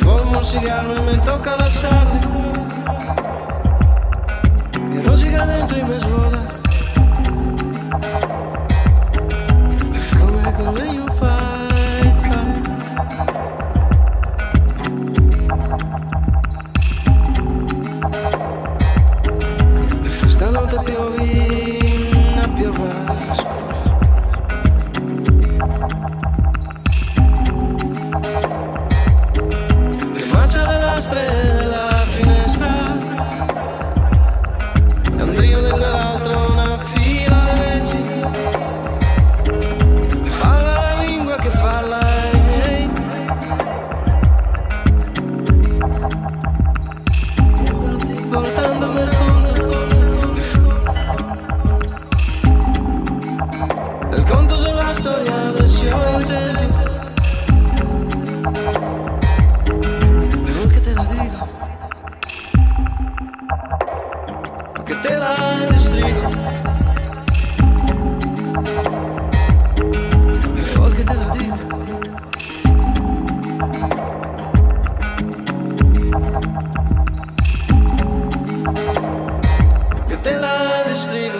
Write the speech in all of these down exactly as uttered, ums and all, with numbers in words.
Fumo un sigaro e me toca lasarle. E rosica dentro i me svola. E come, come io fai, fai. E stanote piove, na piova scura. E facia le lastre dela finestra, e ndrio de quel altro na fila de veci, e fala la lingua che parla i miei. Portandome el conto, el conto xe la storia del sior intento. Devo che te la digo, che te la distrigo. E fora che te la digo, che te la distrigo.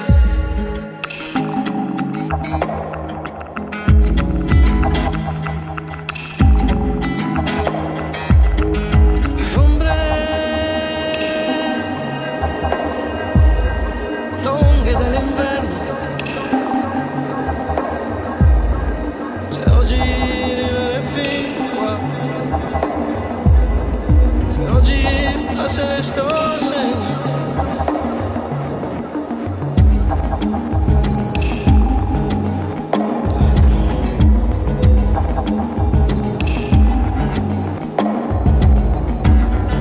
Sto segno.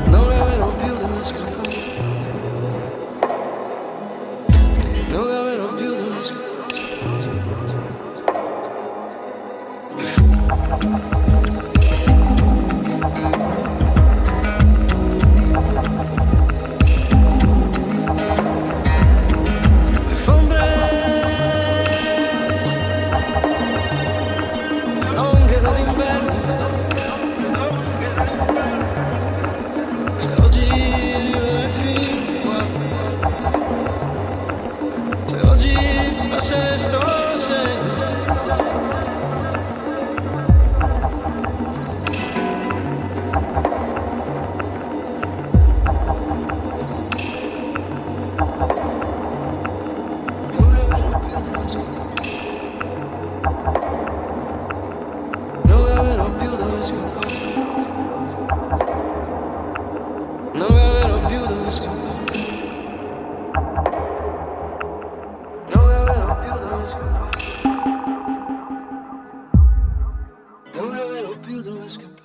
Non avrò più dove scappare. Non avrò più dove scappare. Se oggi passa sto segno. Non avrò più dove scappare. Non avrò più dove scappare. Non avrò più dove scappare. Non avrò più dove scappare.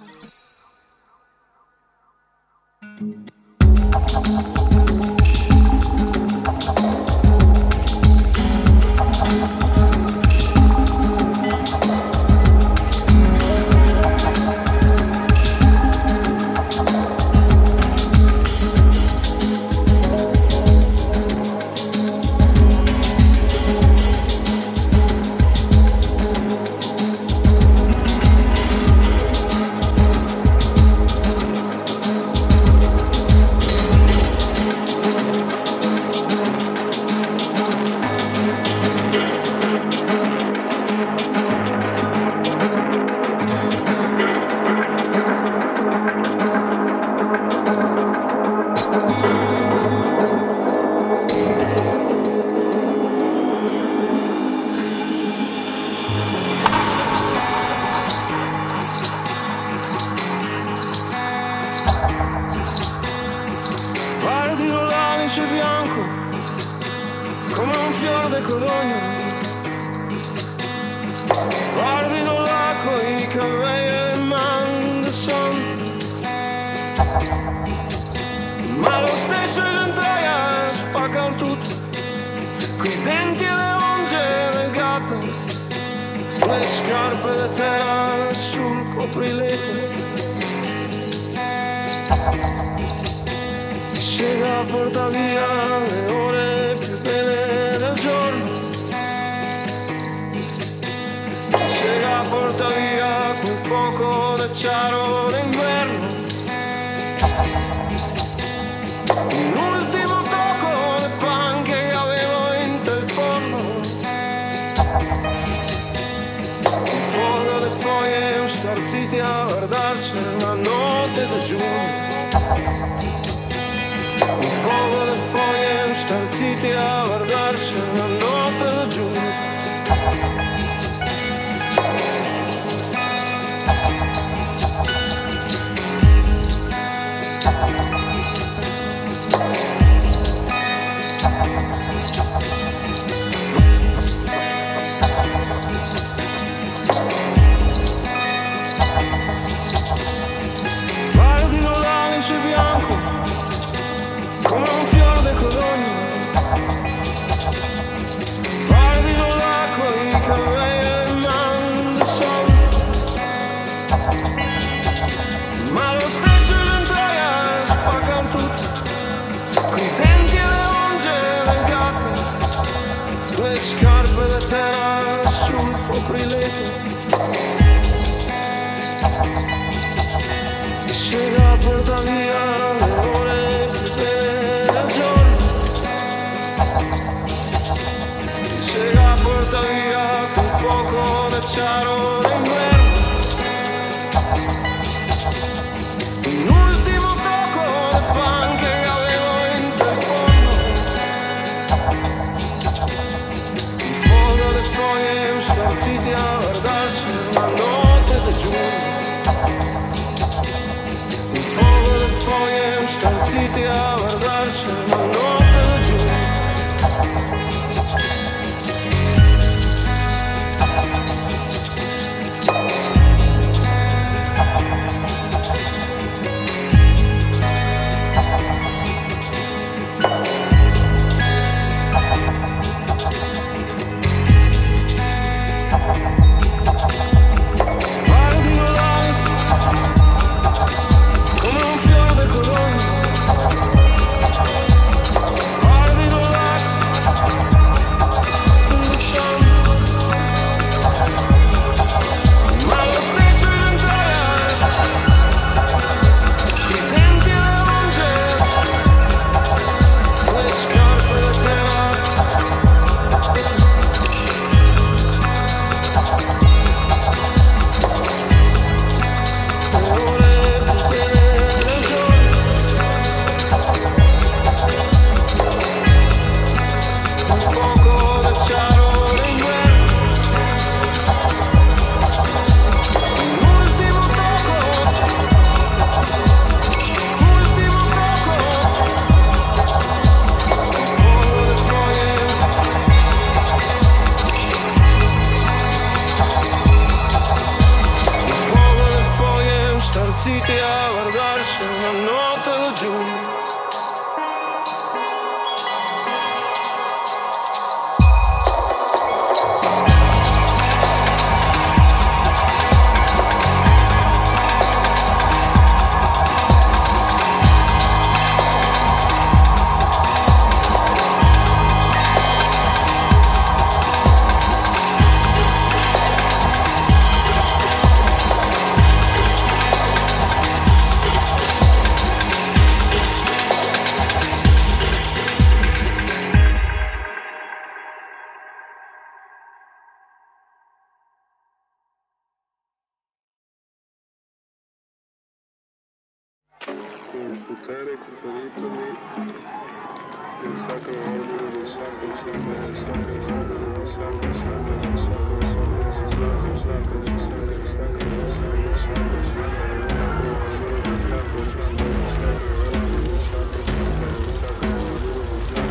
Guardilo là in su bianco, come un fior de codogno. Guardilo là coi cavei e man de son. Ma lo steso el entrega, spaca el tuto. Coi denti de onge de gato, le scarpe de tera sul coprileto. Se ga portà via le ore più bele del giorno. Se ga portà via quel poco de ciaro d'inverno. Un ultimo toco de pan che gavevo inte el forno. Un poco de foie, un star ziti a vardarse na note de giugno. Un poco de foie, un star ziti a vardarse na note de giugno. Guardilo là in su bianco, come un fior de codogno. Guardilo là coi cavei e man de sol. Ma lo steso el entrega, spaca el tuto. Coi denti de onge de gato, le scarpe de tera sul coprileto. Se ga portà via le ore più bele del giorno. Se ga portà via quel poco de ciaro d'inverno. Un ultimo toco de pan che gavevo inte el forno. Un poco de foie, un star ziti a vardarse na note de giugno. Un poco de foie, un star ziti Siti a vardarse, ma no te lo giuro. Star ziti a vardarse, ma no te lo giuro. Computare, computare, il sacro ordine del sacro, sacro, sacro ordine del sacro, sacro, sacro, sacro, sacro, sacro, sacro, sacro, sacro, sacro, sacro, sacro, sacro, sacro,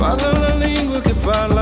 Parla la lingua che parla